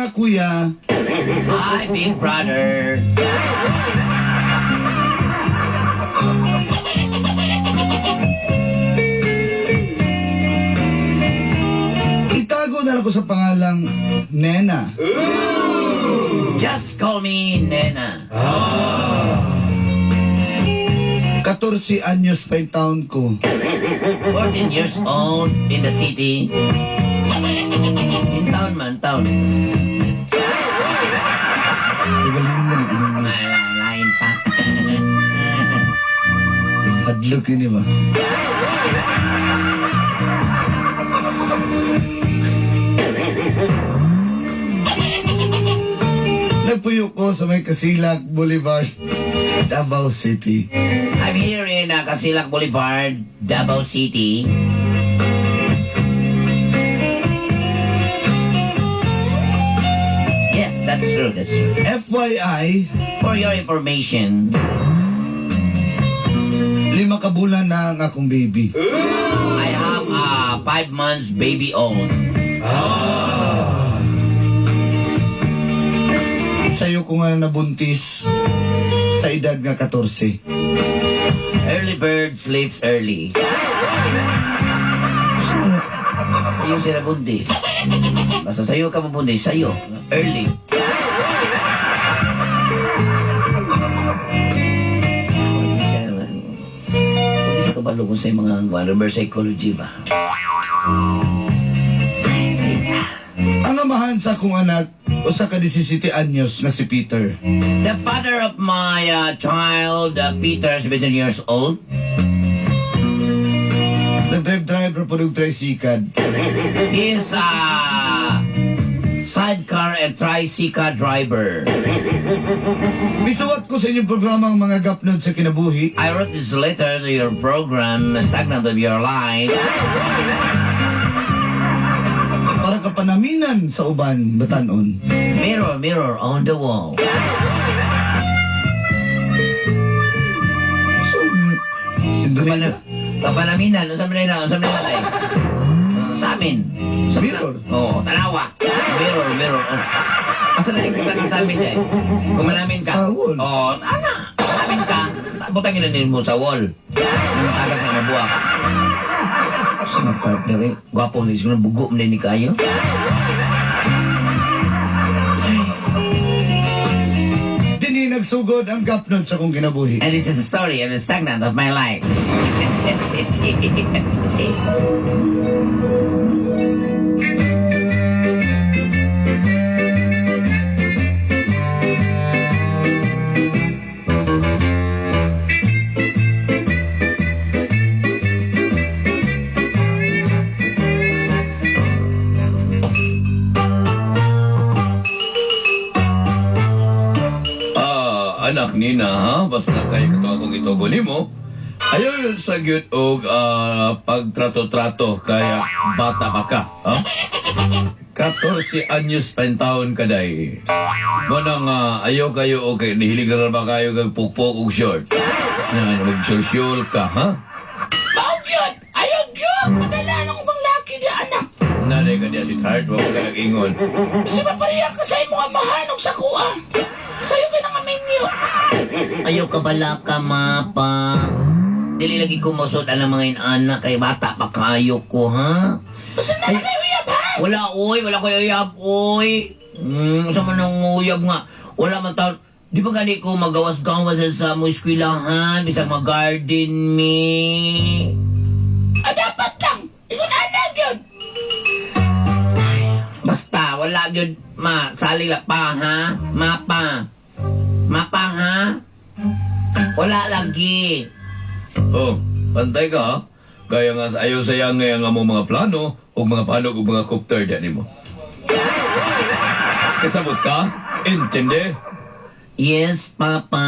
mga kuya. Hi, big brother. Itago na lang ko sa pangalang Nena. Ooh. Just call me Nena. 14 anyos pa yung taon ko. 14 years old in the city. In town man, town. Galing na nag-inom. Lain pa. Hadlok yun, ba? Nagpuyo ko sa may Kasilak Boulevard, Davao City. I'm here in Kasilak Boulevard, Davao City. Yes, that's true, that's true. FYI, for your information, 5 ka bulan na ang akong baby. I have a 5 months baby old. Ah. Sa'yo ko nga nabuntis sa edad nga 14. Early bird sleeps early. Sa'yo siya nabuntis. Basta sa'yo ka mabuntis, sa'yo. Early. Hindi siya kabalo kung sa mga reverse psychology ba. Ang amahan sa akong anak, usa ka 17 anyos na si Peter. The father of my child, Peter, 17 years old. Nag-drive-drive ra pud og tricycle. He's a sidecar and tricycle driver. Misuwat ko sa inyong programa ang mga gapnod sa kinabuhi. I wrote this letter to your program, Stagnant of Your Life. Para kapanaminan sa uban, batanon. Mirror, mirror on the wall. So, Cinderella. Kapanaminan, unsa man na, unsa man na tay? Sa amin. Sa mirror. Oo, tanawa. Mirror, mirror. Oh. Asa na yung sa amin eh? Kung manamin ka. Sa wall. Oo, ana. Manamin ka. Butangin na din mo sa wall. Yung agad na mabuha ka. Sa mga partner eh. Gwapo na siguro, bugo na ni kayo. Dini nagsugod ang gapnod sa kong kinabuhi. And it is the story of the stagnant of my life. Anak nina ha, basta kay kato akong itugon nimo. Ayaw sa gyud og pagtrato-trato kaya bata pa ka, ha? 14 anyos pa taon kaday. Mo nang ayaw kayo okay, nihilig na ba kayo kag pukpok og short. Na mag-social ka, ha? Mao gyud, ayaw gyud, padala nang ubang laki di anak. Nanay ka diya si Tart, wa ka nag-ingon. Kasi mapareha ka sa imong amahan og sa kuha. Sayo kay nang minyo. Ayaw ka bala ka, mapa. Dili lagi ko masud ang mga inana kay bata pa kayo ko, ha? Basta na kayo uyab, ha? Wala, oy. Wala kayo uyab, oy. Sa man ang uyab nga. Wala man taon. Di ba gani ko magawas-gawas sa mo eskwelahan, bisag mag-garden me. Ah, dapat lang. Ingon anak yun. Basta, wala yun, ma. Sali lang pa, ha? Mapa. Mapa, ha? Wala lagi. Oh, pantay ka, ha? Kaya nga sa ayaw sayang nga nga mo mga plano o mga panog o mga copter dyan mo. Kasabot ka? Intindi? Yes, Papa.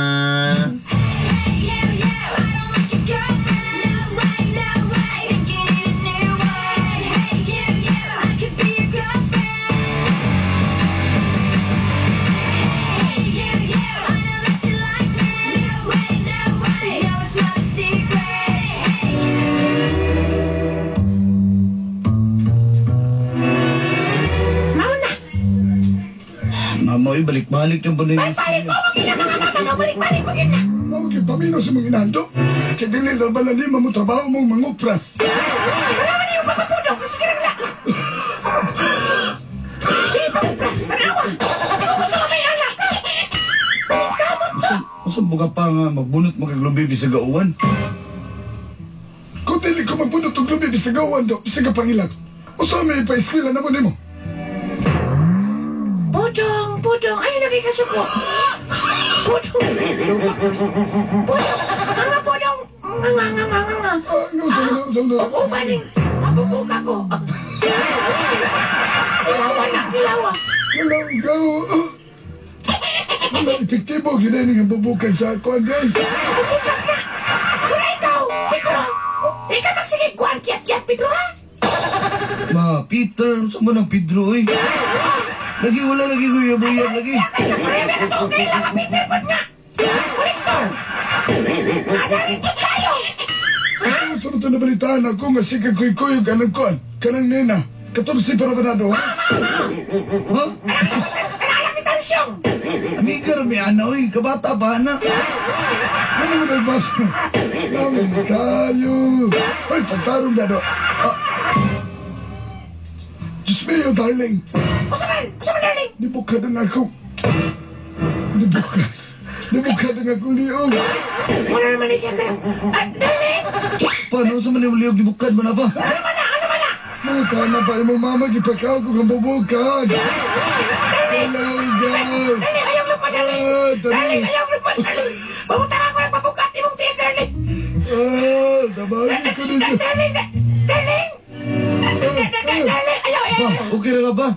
oy, balik-balik yung banay. Balik-balik mo, magina mga mama nga, balik-balik magina. Mao gyud pamino sa mga inando. Kay dili ra bala nimo mo trabaho mong mangupras. Wala man yung papapudong kasi kirang lala. Sige, pangupras, tanawa. Ikaw gusto ka may alak ka. Kamot to. Usa buka pa nga magbunot magaglubi bisag gauwan. Kung dili ko magbunot og lubi bisag gawan do, bisag pangilat. Usa may pa-eskwela namo nimo. Pudong, pudong, ay nakikasuko. Pudong, pudong, mga pudong, nga nga nga nga nga. Ah, nga usa man usa man. Oo, maning, mabubuka ko. Kilawa na, kilawa. Wala gaw. Wala epektibo gyud ni nga bubukag sa kuan day. Bubukag na. Wala ikaw, Pedro. Ikaw magsige, kuan, kiyat-kiyat, Pedro, ha? Ma, Peter, unsa man ang Pedro oy? Lagi wala lagi ko uyab lagi. Kaya ka, pareha ka to, okay lang, Peter, ba't nga? Kolektor. Nagalit po tayo. Usa man to nabalitaan ako nga sige kuy-kuyog anang kuan kanang nena. 14 para banado ha. Ha? Kanalak ni Tansyong. Amiga ra mi ana oy, kabata pa ana. Ano mo nagbasa? Namin tayo. Ay, pagtarong na do. Ah. Diyos mio, darling. Usa man, darling. Nibukad ang ako. Nibukad. Nibukad ang akong liog. Wala naman ni siya ka. Ah, darling. Paano sa man yung liog gibukad mo na ba? Ano man na, ano man na? Mga tama pa imong mama, gipakaw ko kang bubukad. Hello, girl. Darling, ayaw lupa, darling. Ah, Darling, darling. ayaw lupa, darling. Mamunta ako ng pabukat imong tiil, darling. Ah, tabangin ko ninyo. Darling, darling. Darling, ayaw, ayaw, Pa, ayaw. okay ra ka ba?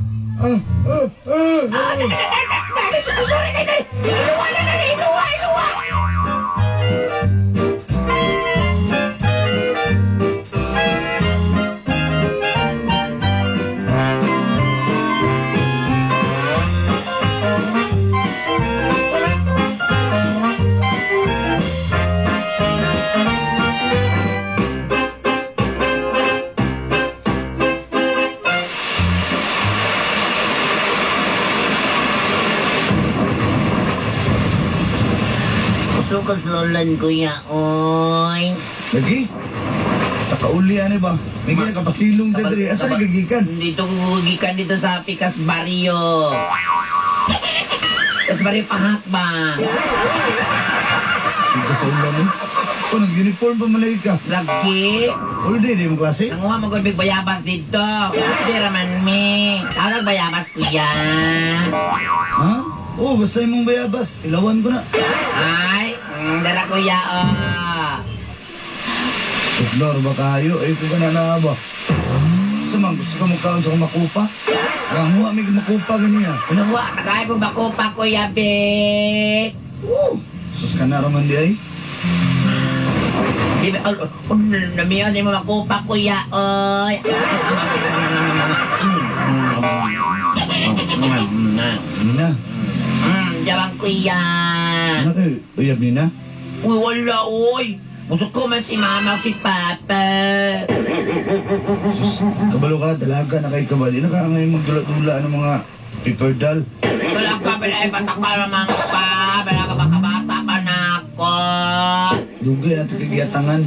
Ah, ah, ah, Ah, ah. darling, sorry, darling. Iluwa na, darling, iluwa, iluwa. Gusto ko sulan, kuya, oy. Lagi. Takauli ani ba? May gina kapasilong diri. Asa ni gagikan? Dito ko gikan dito sa Pikas Barrio. Pikas Barrio pahak ba? Dito sa ulan eh. Oh, nag-uniform pa man lagi ka. Lagi. Holiday di mo klase? Nanguha mo gud bayabas dito. Di raman mi. Tawag bayabas kuya. Ha? Oh, basta imong bayabas. Ilawan ko na. Ay, dala kuya oh. Ignore ba kayo? Ay, kung ka na na ba? Sa man, gusto ka mong sa makupa? Ang may makupa ganyan. Unawa, tagay ko makupa kuya Bik. Oh, sus ka na raman di ay. Di ba, namiyan ni mo makupa kuya oy. Nina, Jawang kuya. ano kayo? Uyab Nina? Uy, wala, uy. Gusto ko man si mama o si papa. Sus, kabalo ka, dalaga na kay kabali. Naka ngayon magdula-dula ng mga paper doll. Wala ka, bala, ay, bata ka naman pa. Bala ka, baka bata pa na ako. Dugay na ito kagiyatangan.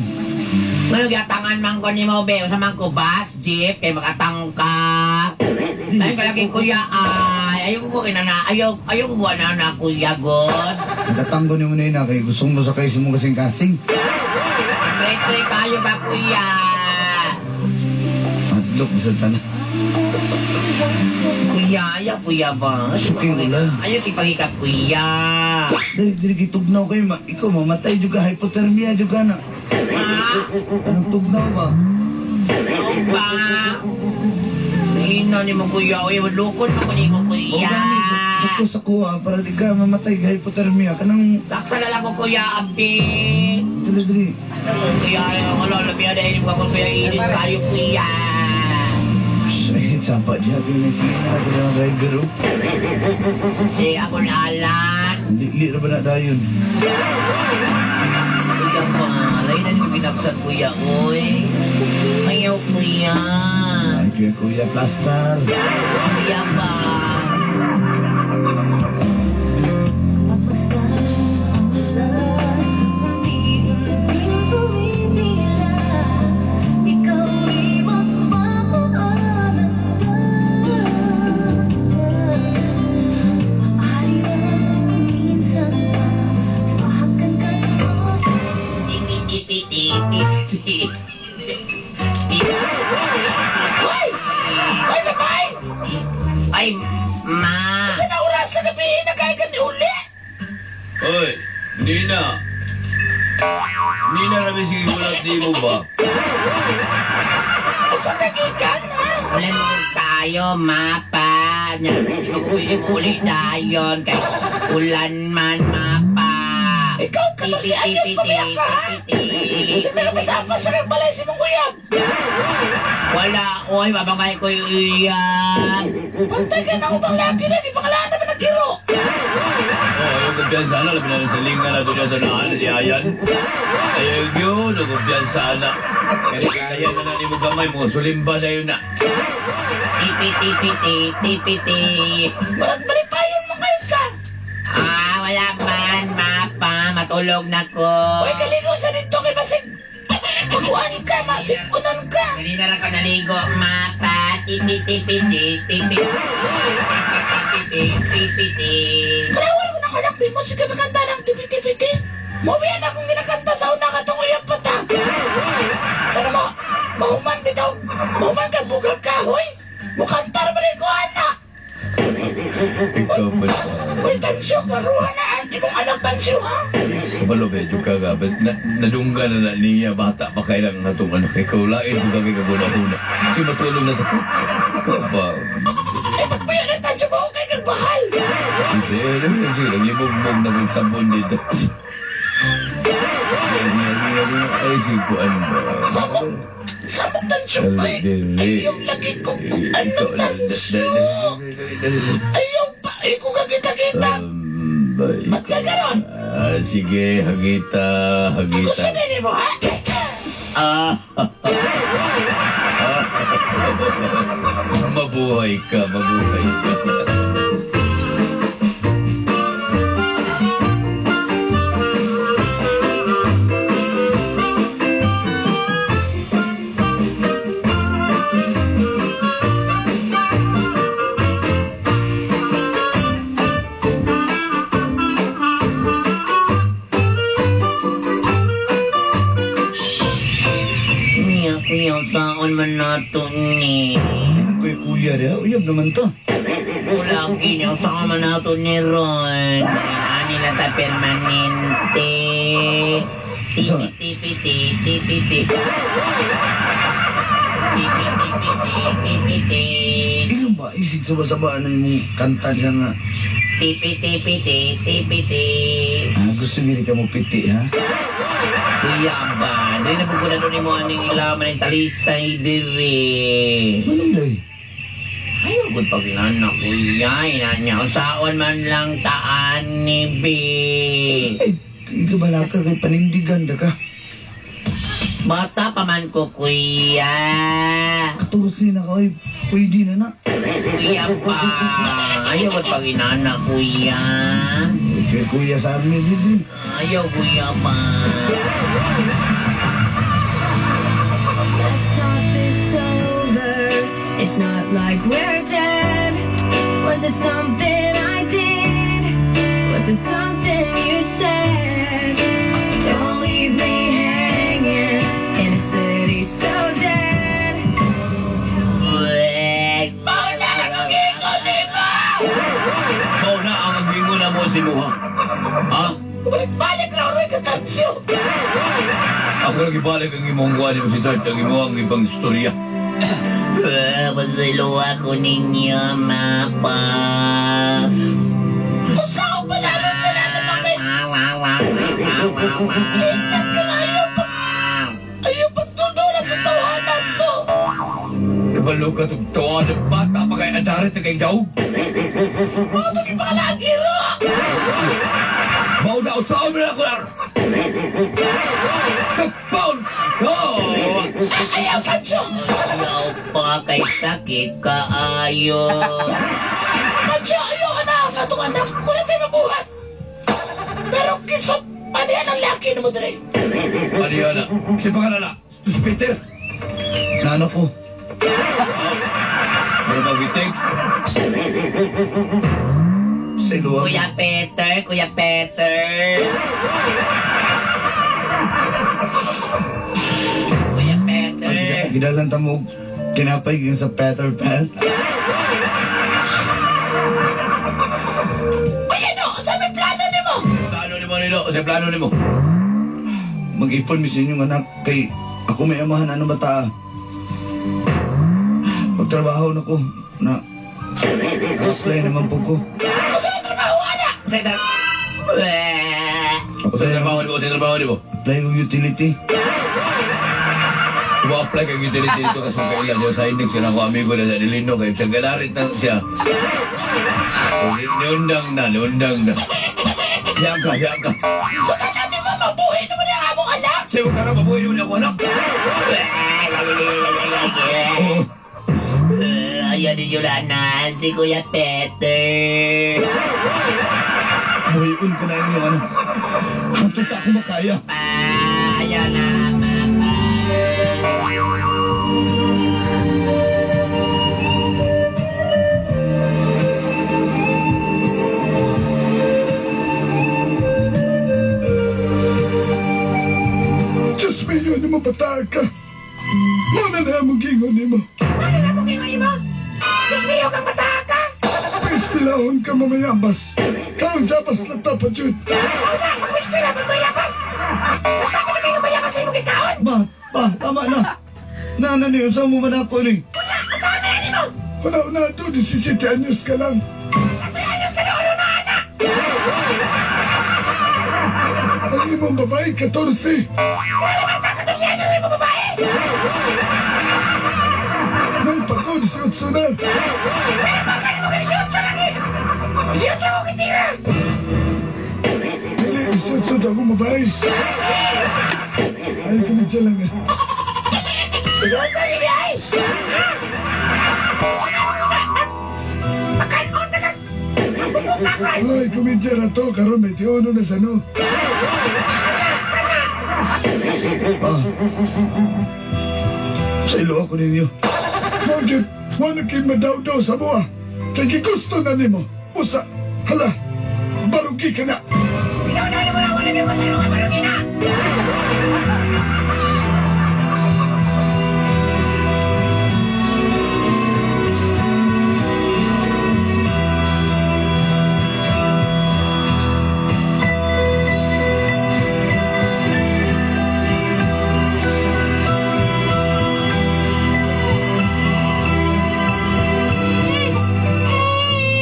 Ano giyatangan man ko ni mo, be? Usa man ko bus, jeep, kay makatang ka. Ayun ka lagi, kuya, ay. Ayaw ko kinana, ayaw, ayaw ko na na, kuya, god. Natatanggo ni mo na kay gusto mo sakay sa mong kasing-kasing. Tre-tre kayo ka, kuya. Adlok, bisan tanan. Kuya, ayaw, kuya ba? Okay, ulan. Ayaw si pagikap, kuya. Dali, dali, gitugnaw kayo. Ma, ikaw, mamatay juga, hypothermia juga na. Ha? Anong tugnaw ba? Ano ba? Hina ni mo, kuya. Uy, lukod mo ko ni mo, O kuya. gani, suko sa kuha para di ka mamatay ka hypothermia. Kanang, Taksa na lang ko, kuya, abi. dali, dali. Kuya, ayaw ko, lolo, biya dahil mo ako, kuya, init kayo, kuya. Ay, sapa dyan. Kaya na natin ang driver, oh. Si ako nalan. Li, ra ba na dayon? Kuya pa, lain na ni mo ginaksan, kuya, uy. Ayaw, kuya. Ay, kuya, kuya, plaster. Kuya pa. Ma. Sa na oras sa gabi, nagkaigan ni uli. Oy, Nina. Nina, rami sige gulat di mo ba? Asa kagikan, ha? Ulan mo tayo, mapa. Nya, di mo ko pwede mo uli dayon. Kay ulan man, mapa. Ikaw, 14 anyos, pamiyak ka, ha? Sa nagpasapa sa kagbalay si mong uyab. Wala, oy, babangay ko yung iyan. Pantay ka na ubang laki na, di pangalaan naman ang giro. Oh, ayaw kumpiyansa na. Labi na rin sa linga na doon sa naan si Ayan. Ayaw yun, ang kumpiyansa na. Kaya kaya na na ni mo gamay mo, sulimba na yun na. Tipi, tipi, ti, tipi, ti. Marag balipayon mo ngayon ka. Ah, wala man, mapa. Matulog na ko. Uy, kaligo sa dito kay basig. Makuhaan ka, masipunan ka. Kanina lang ko naligo, mapa. Tipi, tipi, ti, tipi. Tipi, tipi, tipi, ti. Karawal ko ng anak, di mo siya kinakanta ng tipi-tipi-ti. Mauwian akong ginakanta sa una katong uyab pata. Kana mo, mahuman bitaw, mahuman ka bugag kahoy. Mukantar ba rin ko, anak? Ikaw pa siya. Uy, tansyo, karuha na ang imong anak tansyo, ha? Kabalo, medyo ka nga. But nadungga na na niya, bata pa kailang atong anak. Ikaw lain, kung kami kaguna-una. Kasi matulog na ako. Ikaw pa. Ay, pagpuyo na tansyo mo, kay kag bahal. Kasi, alam mo siya, naglibog-bog na kong sabon dito. Ay, si Kuan ba? Samok, samok tansyo, ay. Ayaw lagi ko kung ano tansyo. Ayaw pa, ay ko kakita-kita. Ba't ka garon? Sige, hagita, Ako hagita. sa nini mo, ha? Ah! Mabuhay ka, mabuhay ka. Niya, kuya, saan man nato ni? Kuya, kuya rin. Uyab naman to. Lagi niya, saan man nato ni Ron? Ani na ta permanente. Tipi, tipi, ti, tipi, ti. Tipi, tipi, ti, tipi, ti. Ikaw ba? Isig sama-sama na yung kanta niya nga. Tipi, tipi, ti, tipi, ti. Ah, gusto mo rin ka mo piti, ha? Kuya ba, dili na po ko na doon mo aning ilaman ng talisay diri. Manong day? Ayaw gud pag inana, kuya. Ina niya, usaon man lang taan ni B. Ay, ikaw ba ka kay panindigan da ka? Bata pa man ko, kuya. 14 na ka, oy. Pwede na na. Kuya pa. Ayaw gud pag inana, kuya. Kay kuya sa amin, hindi. Ayaw, kuya pa. Let's talk this over. It's not like we're dead. Was it something I did? Was it something you said? Don't leave me hanging in a city so dead. Wek. Mao na ang agingon na mo si Muha. Ha? Balik-balik na oray ka tansyo. Ako lagi balik ang imong kuha mo si Tart, ang imong ibang istorya. Pasilo ako ninyo, mapa. Usaw pala rin ka na naman kay... Ingat ka nga, ayaw pag... Ayaw pagtudo na tatawanan to. Kabalo ka itong tawa ng bata pa kay Adarit na kay daw. Mga to gipangalagi ro. Mao na usaon mo na ako na. Sa pound ko! Ayaw tansyo. Ayaw pa kay sakit kaayo. Tansyo, ayaw na ang atong anak. Wala tayo mabuhat. Pero kinsa panihan ang laki na mo dere. Ano yan na? Si pangalala, si Peter. Nano ko? Ano ba text? Sa iluwa. Kuya Peter, Kuya Peter. Kuya Peter. Gidalan ta mo tinapay gikan sa Peter Pan. Plano, sa plano nimo. Mag-ipon mi sa inyong anak kay ako may amahan anong bata. Pagtrabaho na ko na apply naman po ko. Unsa man trabaho ana? Sa Sa trabaho nimo, sa trabaho nimo. Apply ko utility. Mo-apply kay utility dito kasi kailan niya sa index siya ako amigo na sa Nilino kay siya ganarit na siya. Niundang na, niundang na. Yaga, yaga. So tanan nimo mabuhi naman ang among anak. Siya mo karon mabuhi naman ako anak. Oo. Ayan ninyo na si Kuya Peter. Buhiun ko na inyong anak. Hangtod sa ako makaya. Pa, ayaw na, mama. Diyos mio, ni mo bata ka. Muna na mo gingon nimo. Ano na mo kingon nimo? Diyos mio kang bata ka. Paispilahon ka mamayabas. Kaon japas na tapa jud. Mao na, mag-eskwela pa mayabas. Bata pa kayo mayabas sa imong gikaon. Ba, ba, tama na. Nana ni, unsa mo man ako ni? Unsa, unsa na nimo? Una una to 17 anyos ka lang. Sa 3 anyos ka na ulo na ana. Ang imong babae 14. Kaya man ta 14 anyos na imong babae. May pagod 18 na. Pero papa nimo kay 18 lagi. 18 ko kitira. Dili 18 daw akong babae. Ay kumidya lang eh. 18 lagi ay. Ha? Pakanon ta ka. Mabubuka ka. Ay kumidya na to karon 21 na sa no. Ah. Sa ilo ako ninyo. Mao gyud, wala kay madawdaw sa buwa. Kay gigusto na nimo. Usa, hala, barugi ka na. Ikaw na mo na wala ko sa mga barugina.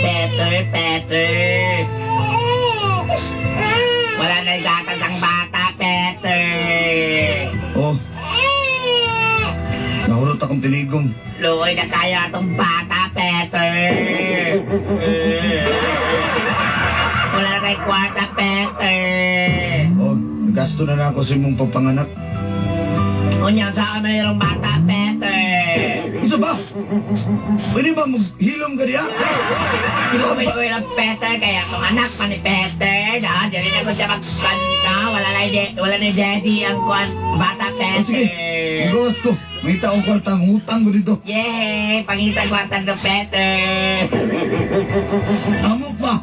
Peter, Peter. Wala na gatas ang bata, Peter. Oh. Nahurot akong tinigong. Luoy na kaya atong bata, Peter. Wala na kay kwarta, Peter. Oh, gasto na na ako sa imong pagpanganak. Unya, sa akin mayroong bata, Peter. Isa ba? Pwede ba maghilom ka diya? Isa Luoy ba? ko ng Peter, kaya itong anak pa ni Peter. Na, dili na ko siya magkanta. Wala na, wala na daddy ang kwan, bata, Oh, sige, Peter. magawas ko. May taong kwarta, ngutang ko dito. Yay! Pangita kwarta ng Peter. Amo pa.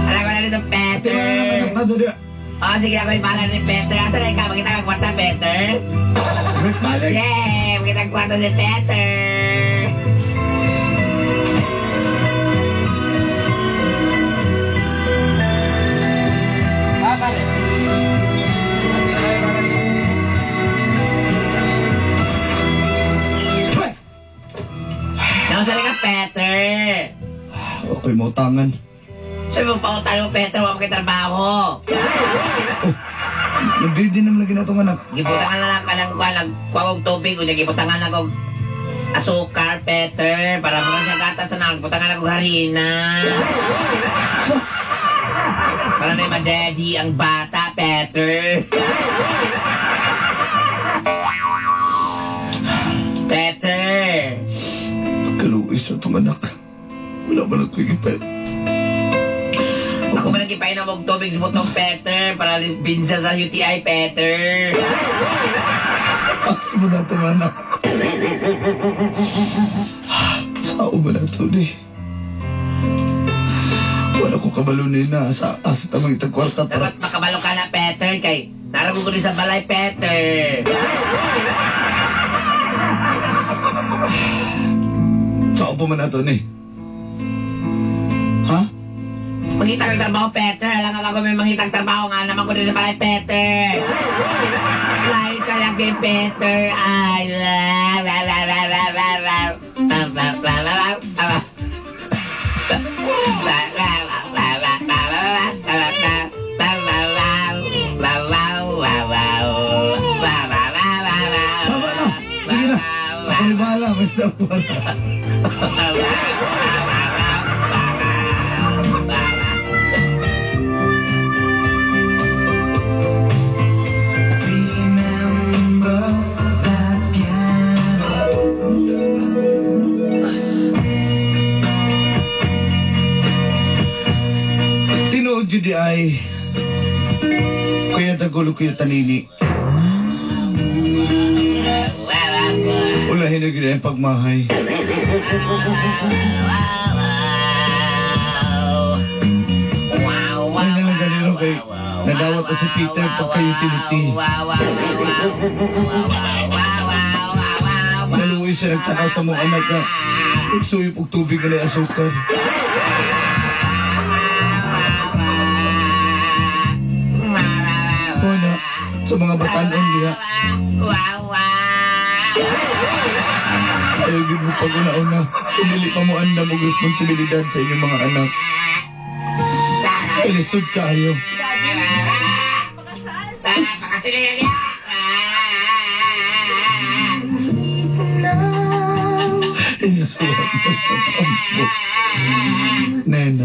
Alam ko na dito, Ate, wala na Peter. anak na to diya. Oh, sige ako yung para ni Peter. Asa na ikaw? Makita ka kwarta, Peter? Balik, balik. Yay! Makita ka kwarta ni Peter. Nausa ka, Peter. Ako'y mautangan. Sabi mo pautang mo, Peter, wala mo kay trabaho. Oh, nag-ready naman lagi na itong anak. Gibutangan na lang ka ng kuha, nagkuha og tubig, o gibutangan lang og asukar, Peter, para mo siya gatas na lang, gibutangan lang og harina. Sa? Para na ma-daddy ang bata, Peter. Peter! Pagkaluwi sa itong anak. Wala man ako'y ipay. Ako man ang gipainom og tubig sa butong, Peter, para binsa sa UTI, Peter. Pas mo na itong anak. Sao mo na ito ni? Wala ko kabalo ni na sa asa tamang itag kwarta para Dapat makabalo ka na, Peter, kay narago ko din sa balay, Peter. Sao pa man ato ni? Ha? Mag Mangita kag trabaho, Peter. Alam nga ako may mangitag trabaho nga naman ko din sa balay, Peter. Lahi ka lagi, Peter. Ay, la, la, la, la, la, la, la. La, la, la, la, la, la. La, la, la, la, la, la, la, la, la, la. La, la, la, la, la, la, la. La, la, la, la, la. Tama na. Sige na. Ako ni bahala. Basta ako bahala. Tinuod yun di ay Kuya Dagolo, Kuya Tanini. Ulahin na gyud ang pagmahay. Ay na lang ganito kay nadawat na si Peter pag kayo tiniti. Naluoy siya nagtakaw sa mong anak ka. Nagsuyop og tubig na asukar. Wala. Sa mga batanon niya. Ayaw gyud mo pag una-una. Kung dili pa mo andam og responsibilidad sa inyong mga anak. Ilisod kayo. Inisod. Nena.